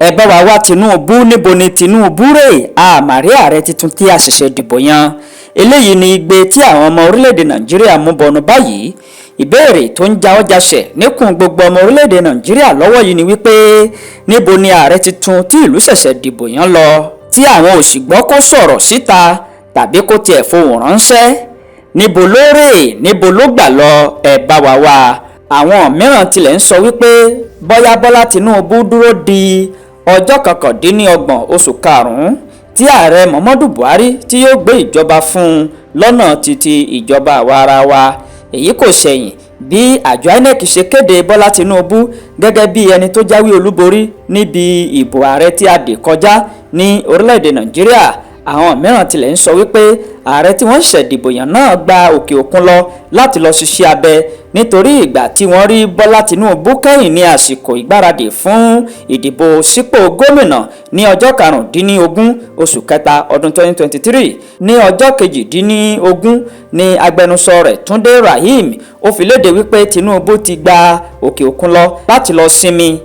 Ẹ bá wa wá Tinubu. Níbo ni Tinubu rè? Àmàrí ààrẹ tuntun tí a ṣẹ̀ṣẹ̀ dìbò yan. Eléyìí ni igbe tí àwọn ọmọ orílẹ̀-èdè Nàìjíríà mú bọnu báyìí. Ìbéèrè tó ń jáwọ́ jáṣẹ̀ níkùn gbogbo ọmọ orílẹ̀-èdè Nàìjíríà lọ́wọ́ yìí ni wípé, níbo ni ààrẹ tuntun tí ìlú ṣẹ̀ṣẹ̀ dìbò yan lọ, tí àwọn ò sì gbọ́ kó sọ̀rọ̀ síta tàbí kó tiẹ̀ fohùn ránṣẹ́? Níbo ló rè? Níbo ló gbà lọ? Ẹ bá wa wá. Àwọn mìíràn tilẹ̀ ń sọ wípé bóyá Bọ́lá Tinubu dúró di ọjọ́ 29 oṣù karùn-ún tí ààrẹ Muhammadu Buhari tí yóò gbé ìjọba fún un lọ́nà títí ìjọba àwa ara wa. Èyí kò ṣẹ̀yìn bí àjọ INEC ṣe kéde Bọ́lá Tinubu gẹ́gẹ́ bí ẹni tó jáwé olúborí níbi ìbò ààrẹ tí a dì kọjá ní orílẹ̀-èdè Nàìjíríà. Àwọn mìíràn tilẹ̀ ń sọ wípé ààrẹ tí wọ́n ṣẹ̀ dìbò yàn náà gba òkè òkun lọ láti lọ ṣiṣẹ́ abẹ, nítorí ìgbà tí wọ́n rí Bọ́lá Tinubu kẹ́yìn ní àsìkò ìgbáradì fún ìdìbò sípò gómìnà ní ọjọ́ 15 oṣù kẹta ọdún 2023. Ní ọjọ́ 18 ní agbẹnusọ rẹ̀, Túndé Rahim, ó fi léde wípé Tinubu ti gba òkè òkun lọ láti lọ sinmi,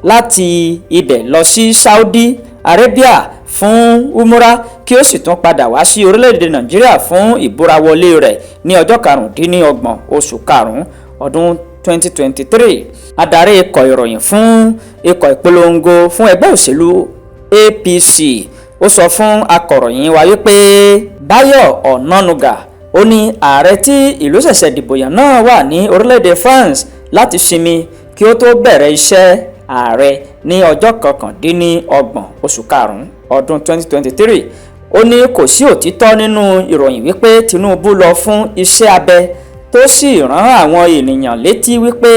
láti ibẹ̀ lọ sí Saudi Arabia fún umura, kí ó sì tún padà wá sí orílẹ̀-èdè Nàìjíríà fún ìbúrawọlé rẹ̀ ní ọjọ́ 25 oṣù karùn-ún ọdún 2023. Adarí ikọ̀ ìròyìn fún ikọ̀ ìpolongo fún ẹgbẹ́ òṣèlú APC, ó sọ fún akọ̀ròyìn wa wípé Báyọ̀ Ọ̀nànúgà, ó ní ààrẹ tí ìlú ṣẹ̀ṣẹ̀ dìbò yàn náà wà ní orílẹ̀-èdè France láti sinmi kí ó tó bẹ̀rẹ̀ iṣẹ́ ààrẹ ní ọjọ́ 29 oṣù karùn-ún ọdún 2023. Ó ní kò sí òtítọ́ nínú ìròyìn wípé Tinubu lọ fún iṣẹ́ abẹ, tó sì rán àwọn ènìyàn létí wípé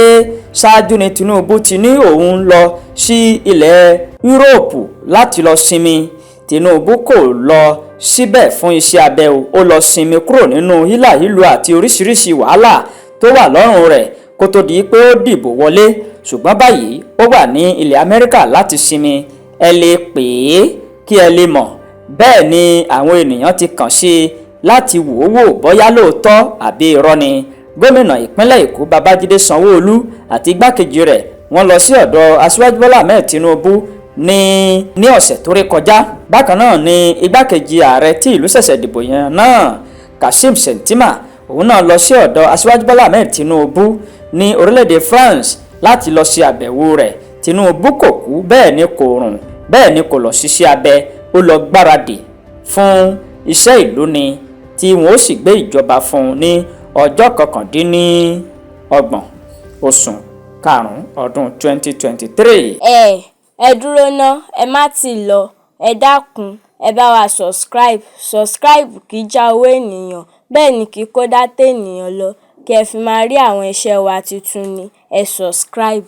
ṣáájú ni Tinubu ti ní òun lọ sí ilẹ̀ Yúróòpù láti lọ sinmi. Tinubu kò lọ síbẹ̀ fún iṣẹ́ abẹ o. Ó lọ sinmi kúrò nínú hílàhílo àti oríṣiríṣi wàhálà tó wà lọ́rùn rẹ̀ kó tó di pé ó dìbò wọlé. Ṣùgbọ́n báyìí, ó wà ní ilẹ̀ Amẹ́ríkà láti sinmi. Ẹ lè pè é kí ẹ lè mọ̀. Bẹ́ẹ̀ ni àwọn ènìyàn ti kàn sí i láti wò ó wò bóyá lóòótọ́ àbí irọ́ ni. Gómìnà ìpínlẹ̀ Èkó, Babájídé Sanwó-Olú, àti igbákejì rẹ̀, wọ́n lọ sí ọ̀dọ̀ Aṣíwájú Bọ́lá Ahmed Tinubu ní ọ̀sẹ̀ tó rí kọjá. Bákan náà ni igbákejì ààrẹ tí ìlú ṣẹ̀ṣẹ̀ dìbò yàn náà, Kashim Shettima, òun náà lọ sí ọ̀dọ̀ Aṣíwájú Bọ́lá Ahmed Tinubu ní orílẹ̀-èdè France láti lọ ṣe àbẹ̀wò rẹ̀. Tinubu kò kú, bẹ́ẹ̀ ni kò rùn, bẹ́ẹ̀ ni kò lọ ṣiṣẹ́ abẹ. Ó lọ gbáradì fún iṣẹ́ ìlú ni, tí wọ́n ó sì gbé ìjọba fún un ní ọjọ́ 29 oṣù karùn-ún ọdún 2023. Ẹ dúró ná, ẹ má tì í lọ. Ẹ dákun, ẹ bá wa subscribe subscribe Kì í já owó ènìyàn, bẹ́ẹ̀ ni kì í kó dátà ènìyàn lọ, kí ẹ fi máa rí àwọn iṣẹ́ wa tuntun ní. Ẹ subscribe.